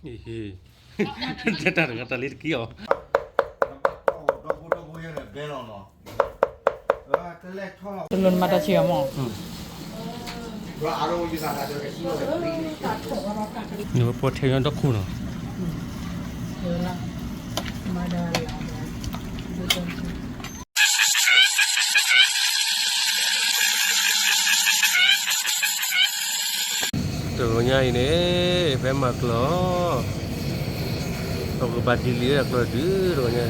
ဟ့ၣ်, တဲတၢ်တဂၤတၢ်လ့တက့ၢ်အီၤ, တလိၣ်နမၤတၢ်ဆံးအီၤမး, နဝဲပှၤထဲးညီဒီခိၣ်နီၤ, တဂီၤညါအံၤန့ၣ် ဖဲမၤကျီၢ်, ပကဘၣ်ဒ်လံတၢ်ကျီၢ်ဒုး တဂီၤညါ,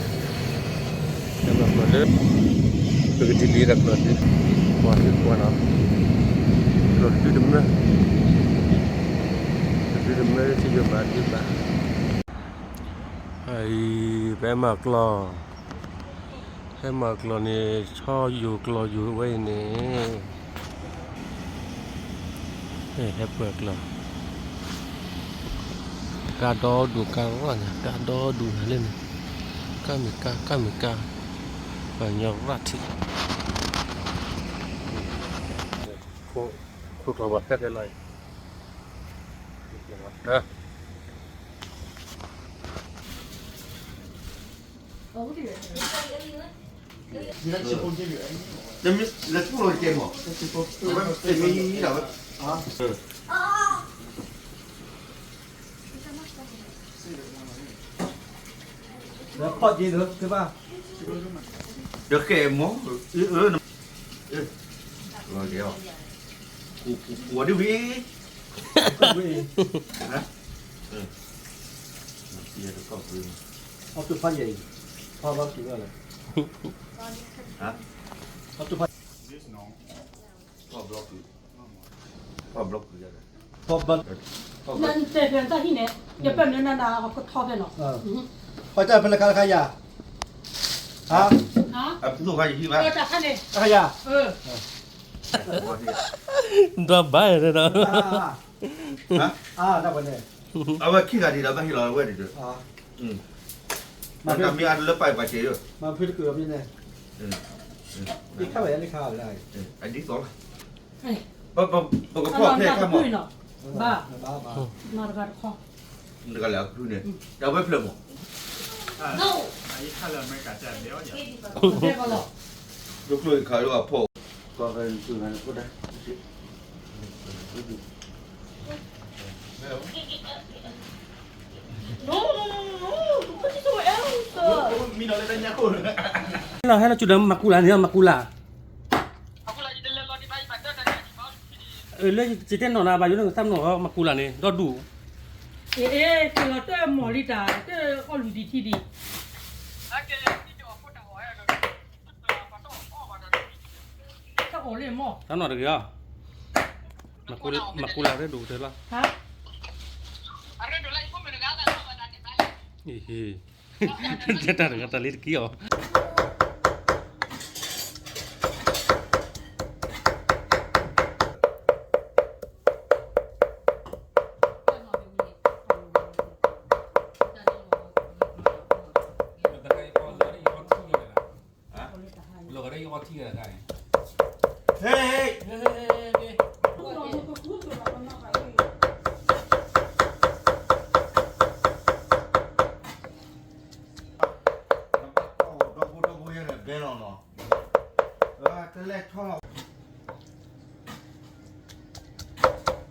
ဖဲမၤကျီၢ်လၢ, ပကဒ်လံတၢ်ကျီၢ်ဒုး, ပှၤဟ့ၣ်ပှၤနီၤ, ကျီၢ်ဒုးတမၢ, ဒုးတမၢ ထံယိာ်ဘၣ်ဒုးဘၣ်, အံၤ ဖဲမၤကျီၢ် ဖဲမၤကျီၢ်န့ၣ် ဆီယိာ်ကျီၢ်ယိာ်ဝဲအံၤန့ၣ်, ဟဲပှဲၤကျီၢ်, ကါဒီဒူၣ်ကါရၣ်ညါ ကါဒီဒူၣ်ညါလၢန့ၣ်, ကါမ့ၢ်ကါ ကါမ့ၢ်ကါ, ပှၤညီရၣ်ထံး, ခိၣ်ကျီၢ်ဘၣ်ဖဲဖဲလီၤအံၤ ဒီးဃဲမး, ဝဲဒၣ်ဝံၤ, အီၣ်တူၢ်ဖးယံၤ, ဖးဘီကံၤဝဲလဲၣ်, အီၣ်တူၢ်ဖး နတဲဖဲနတၢ်ဟံၣ်န့ၣ် ယပၢၢ်နၢနၤနၤကထီဖဲနီၤ, ပှၤတၢ်ဖဲလဲၣ်ခါတခါယၤ, ဟါ, အပသူၣ်ခါယဟံၣ်ဘၣ်, တၢ်ခါန့ၣ်, တၢ်ခါယၤ, ဒွးဘၣ်ယၤဒီး, အဝဲခံဂၤဒံးဒီးဘၣ်ဟ့ၣ်လီၤဝဲဒံးဒီး, မ့ၢ်အတလၢပာ်ပာ်စဲးယိာ်, မ့ၢ်ဖုတကုၢ်အမ့ၢ်န့ၣ်, အဒ်သိးလီၤ, ပကဖီၣ်ဖဲခါမး, ဘၣ်, မၤတဂၤတခီ, တဂၤလဲၣ်အဖုန့ၣ်, တၢ်ဝဲဖျၢၣ်မး, ဒိၣ်ကျိၣ်ခးလၢအဖီၣ်, ကီၢ်ဖဲန့ၣ်သူၣ်ဂၤန့ၣ်ဖိတၢ် လီၤဟဲလီၤစူၤဒီးမၤကူလၢ်န့ၣ် မၤကူလၢ်, လၢယတဲနီၢ်နၤဘၣ်ယိၣ်န့ၣ်သးမနီၢ်မၤကူလၢ်န့ၣ် ဒီဒူၣ်, အ့ က့ၤလီၤတၢ်မီၢ်လံတၢ် တၢ်အီၣ်လူၤဒံးထံဒံး, တၢ်အီၣ်လံမီၢ်, သးမနီၢ်တဂ့ၤအီၤ, မၤကူလၢ်ရ့ဒိၣ်ကတၢၢ်လီၤ, ဟ့ၣ်, တဲတၢ်တဂၤတၢ်လ့တက့ၢ်အီၤ ဒီးတဒၣ်န့ၣ် မၤဟဲက့ၤ ဟဲက့ၤဒီး ဒီးသကိးဖဲန့ၣ်တၢ်, လီၤ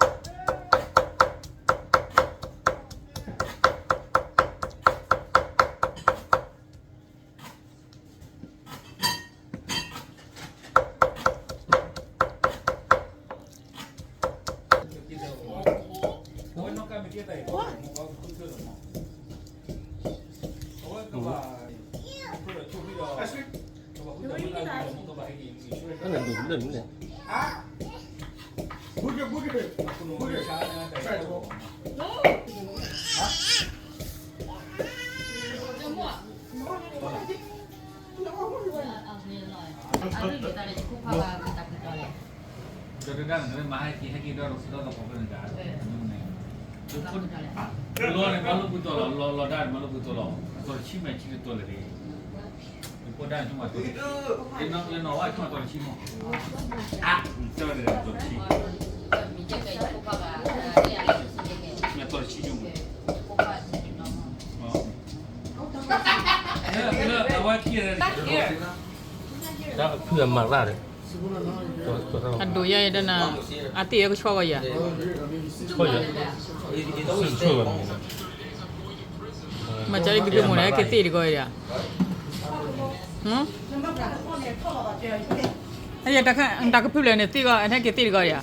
န့ၣ် မၤလိပူၤတီၤလီၤ, လီၤလီၤဒၣ်န့ၣ် မၤလိပူၤတီၤလီၤ, အတီၤတဆံမဲာ်ဆံတတီၤလဲၣ်န့ၣ်, ယဖိဒၣ်န့ၣ် ဆိကမိၣ်တီၤတဆံ, ယနီၢ်ဝဲဆိကမိၣ်တီၤတဆံမီၢ်, အါ, တီၤတဆံ, မ့ၢ်ကဲကဲယဖိခွါဘၣ်, ဖုအမၤရၣ်ဒီး အဒိးယဲၢ်တနၤ, အသ့ၣ်အကဆှီဂီၤယၤ, ဆှီဂီၤ, မၤကၢ်လံဘံကမိၣ်န့ၣ် ဟဲက့ၤသ့ၣ်တဂီၤယၤ, တၢ်ကဖုလၢန့ၣ်သ့ၣ်ဂီၤ အဟဲက့ၤသ့ၣ်တဂီၤယၤ.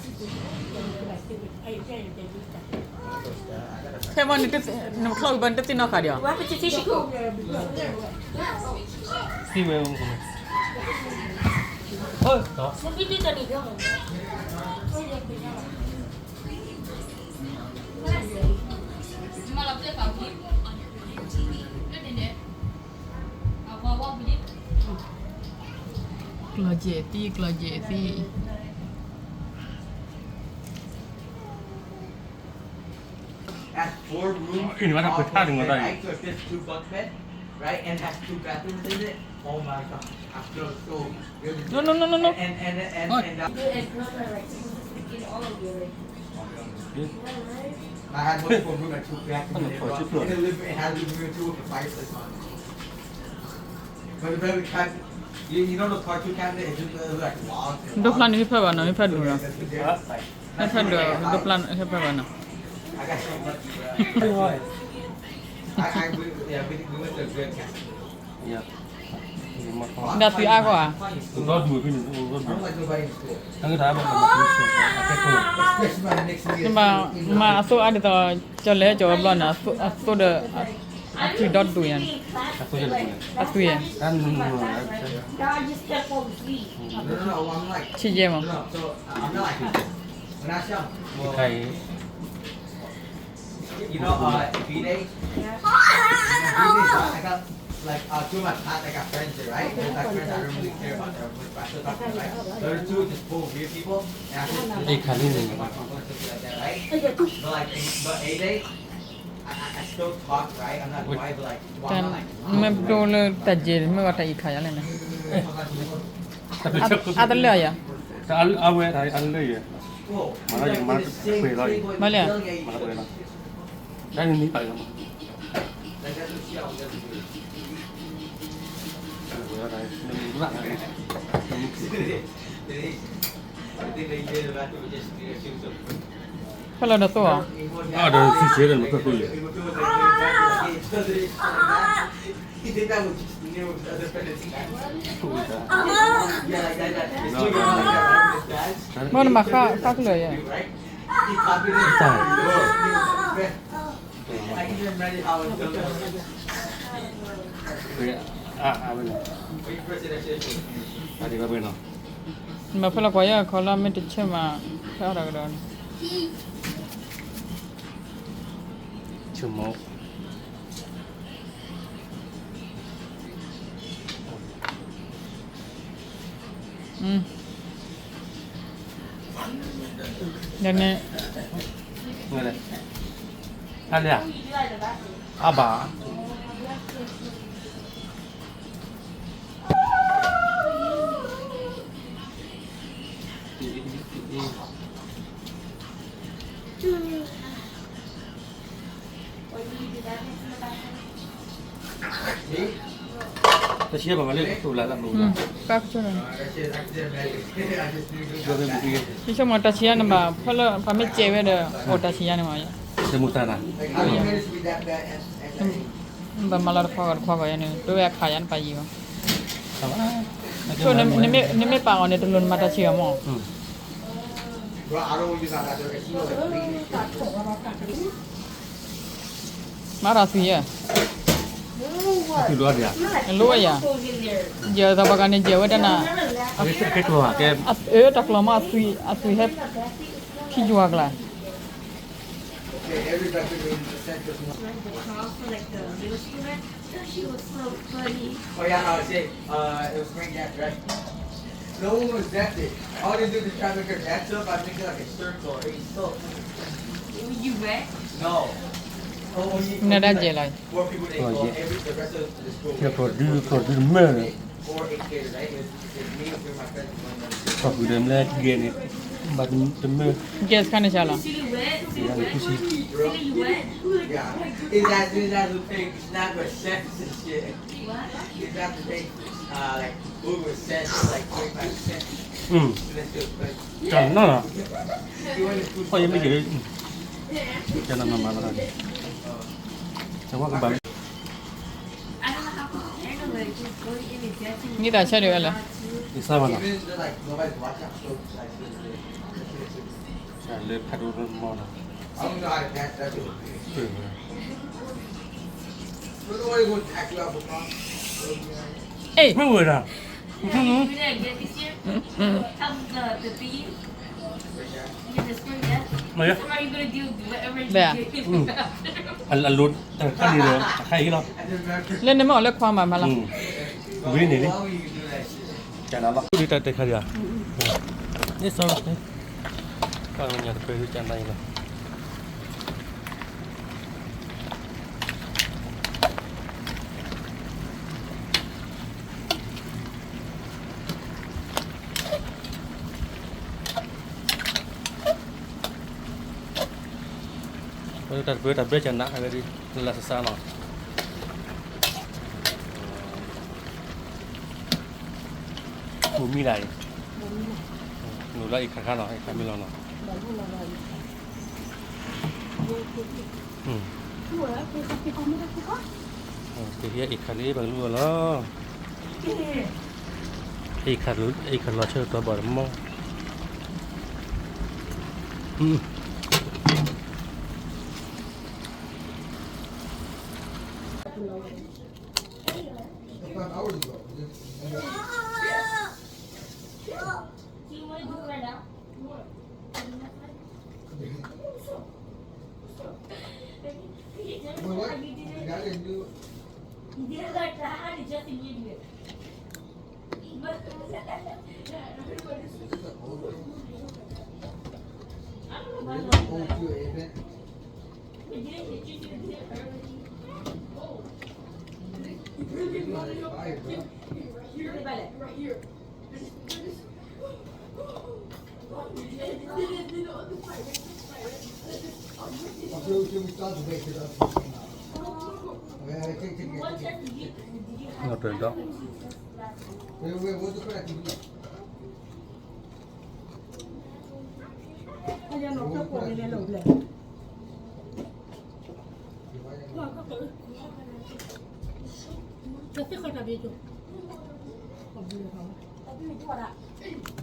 ခဲမီၢ်နချီၣ်ဘၣ်နတသ့ၣ်နီၣ်ဃာ်ဒီးအီၤ, သ့ဝဲ, ကျီၢ်ကဲၤသံ ကျီၢ်ကဲၤသံ. Has four rooms, one upstairs, right? So it fits two bunk beds, right? And has two bathrooms in it. Oh my God. I feel so good. No, no, no, no, no. And, and, and, and, and, uh, I had one for room and two bathrooms in it, but in the living, it had a living room too with a fireplace on it. But the bedroom had, you, you know those cartoon cabinet, it just, it was like walls and walls. ဒိၣ်ဖျါန့ၣ်ဟ့ၣ်ဖၢဘၣ်နီၤ, ဟ့ၣ်ဖၢဒိၣ်, ဟ့ၣ်ဖၢဒိၣ်, ဒိၣ်ဖျါန့ၣ်ဟ့ၣ်ဖၢဘၣ်နီၤ. ဒီးသုအါဂီၢ်ဧါ, မၤအသိအါဒ်သိးကၠီၤလဲၤကၠီၤဝဲဘျီန့ၣ်, အသိဒီး, အသွံၣ်ဒီဒူၣ်ယၤန့ၣ်, အသွံၣ်, ဆံယဲၢ်မး, You know, uh, B-Day? Yeah. B-Day, I got, like, uh, two of my past, I got friends there, right? There's, like, friends I don't really care about that much, but I still talk to them, right? The other two are just full weird people, and I just, they just, they just want to be like that, right? But, like, but A-Day, I, I, I still talk, right? I'm not quiet, but, like, well, I'm not, like, မ့ၢ်ပဒိၣ်လၢတၢ်ယဲၢ် မ့ၢ်ဝဲတၢ်အံၤခါယၤလဲၣ်န့ၣ်, အတလၢာ်ယၤ, အဝဲတၢ်အတလၢာ်ယၤ, မၤလၢယကမၤတပှဲၤလီၤ, မၤလၢာ်ယၤ, မၤတပှဲၤလီၤ, တၢ်နံၤပာ်လီၤမး, ဖဲလီၤဒီးသိၣ်ဧါ, မ့ၢ်နမၤဃၣ်ကလၢာ်ယဲၢ်, မၤဖဲလီၤကွၢ်ယဲၢ်ခီလီၤ မ့ၢ်တဆၢမး, ဖဲအီၣ်တၢ်ကဒီးန့ၣ်, ဆၢမး ဒီးန့ၣ်, အါလၢ, အါဘၣ်, တၢ်ဆံးဘၣ်မးလၢတအိၣ်လၢ်လၢ်မး, ယဆိကမိၣ်တၢ်ဆံးယါန့ၣ်ဘၣ် ဖဲလၢပှၤမ့ၢ်စဲးဝဲဒီး အိၣ်တၢ်ဆံးယါန့ၣ်မး, တမူတၢ်နၤ, ဘၣ်မၤလီၤတခွါဂီၤတခွါဂီၤယါန့ၣ် ပဝဲအခါယါန့ၣ်ပာ်ယံၤဘၣ်, ဆိ နမ့ၢ်ပာ်အီၤန့ၣ် တလိၣ်နမၤတၢ်ဆံးဘၣ်မး မၤတၢ်သွံၣ်ယဲၢ်, လိၣ်ဝဲယၤ, ယဲၢ်သးပှၤကန့ၣ် ယဲၢ်ဝဲတနၤ, အၢ တၢ်ကျီၤမး အသွံၣ်ဟဲ ခံယွၤကျါ နဒၣ်ယဲၢ်လီၤ, ကျီၤဒု ကျီၤဒုတမၢၢ်န့ၣ်, ကီၢ်ပူၤဒီးမလဲၤတဂ့ၤန့ၣ်, ဘၣ်တမၢၢ်, gas ခါန့ၣ်ဆါလီၤ, Is that, is that who takes snap or sex and shit? Is that the thing? Uh, like, Google says, like, twenty-five percent. อืม Let's do it. ကနၣ်နီၤ You want to พ่อยังไม่เยอะ อืม จะนำมามาแล้วกัน แต่ว่าก็แบบ မ့ၢ်တၢ်ဆၢဒ်ဝဲလဲၣ် Even if, like, nobody's watching, I'm so excited. လၢဖးဒိၣ်မီၢ်နီၤ I don't know how to pass that to a kid. မ့ၢ်ဝဲဒၣ် မ့ၢ် အလိၤတခါန့ၣ်ဒီး တခါအံၤလီၤ လၢန့ၣ်မ့ၢ်အီၤလၢခွါမးမးလီၤ ဝံၤန့ၣ်လံ ကနၣ်လီၤ ဒ်တၢ်တဲခါဒံးဧါ န့ၣ် sorry ပှၤကညီတပၢၢ်ဒ်ကနၣ်အံၤလီၤ တၢ်တပၢၢ်တၢ်ဘျၢကနၣ်အဂ့ၢ်ဒ် လၢစၢ်စၢ်နီၤ မုၢ်မံဒၣ်အံၤ နုာ်လၢအံၤခါခါနီၤ အံၤခါမ့ၢ်လီၤနီၤ ကဟံးအံၤခါလံ ပကလူၤအီၤလီၤ အံၤခါလီၤဆၢကတီၢ်ဘၣ်တမီၢ် တဘၣ်ဒီး ကီၢ်ကးဂၤဒၣ်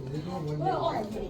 အလံဝဲ ဝါ အိၣ်ဟိ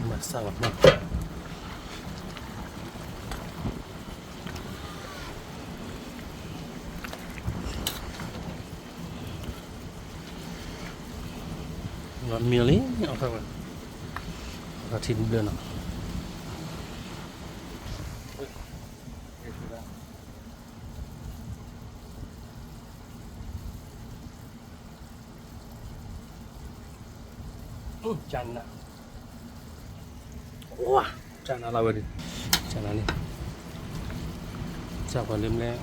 မၤစၢ်ဝဲ လီၤ မ့ၢ်လံ, အီၣ်ထီၣ်ဝဲ, အီၣ်ထီၣ်ထံတဘျၢနီၤ. ကနၣ်, ဝါ, ကနၣ်လၢဝဲဒၣ်, ကနၣ်န့ၣ်, ကပှၤလၢမလဲၣ်.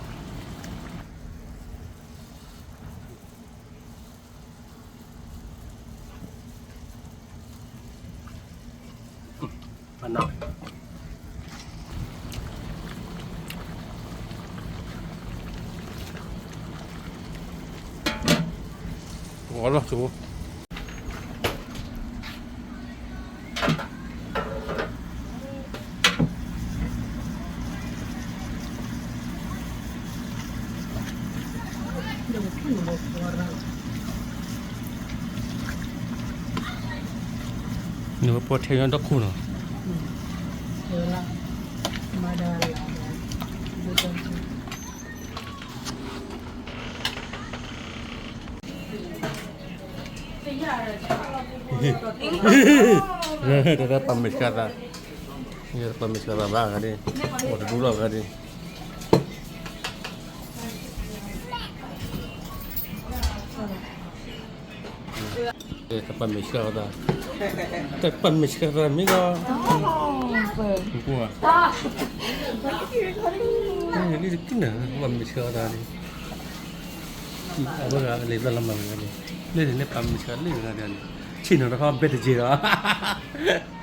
ပနၢ်, ဂီၤလီၤဆိ, နဝဲပှၤထဲညီဒီခိၣ်နီၤ. တၢ်ပာ်မ့ၢ်ဆှးသး, တၢ်ပာ်မ့ၢ်ဆှးသးဘၣ်ဂၤဒၣ်, အိၣ်တဒူလီၤဂၤဒၣ်. တၢ်ပာ်မ့ၢ်ဆှးသး, တၢ်ပာ်မ့ၢ်ဆှးသးမ့ၢ်လီၤ, ပှၤ, လၢတကနၣ် ပာ်မ့ၢ်ဆှးသးန့ၣ်, အဝဲဂၤအလဲၤဘျီလီၤမၤဂၤန့ၣ်, လၢန့ၣ်လၢပာ်မ့ၢ်ဆှးလၢဂၤဒၣ်န့ၣ်, ဆ့ၣ်နီၤတခီဘဲတက့ၤဒီး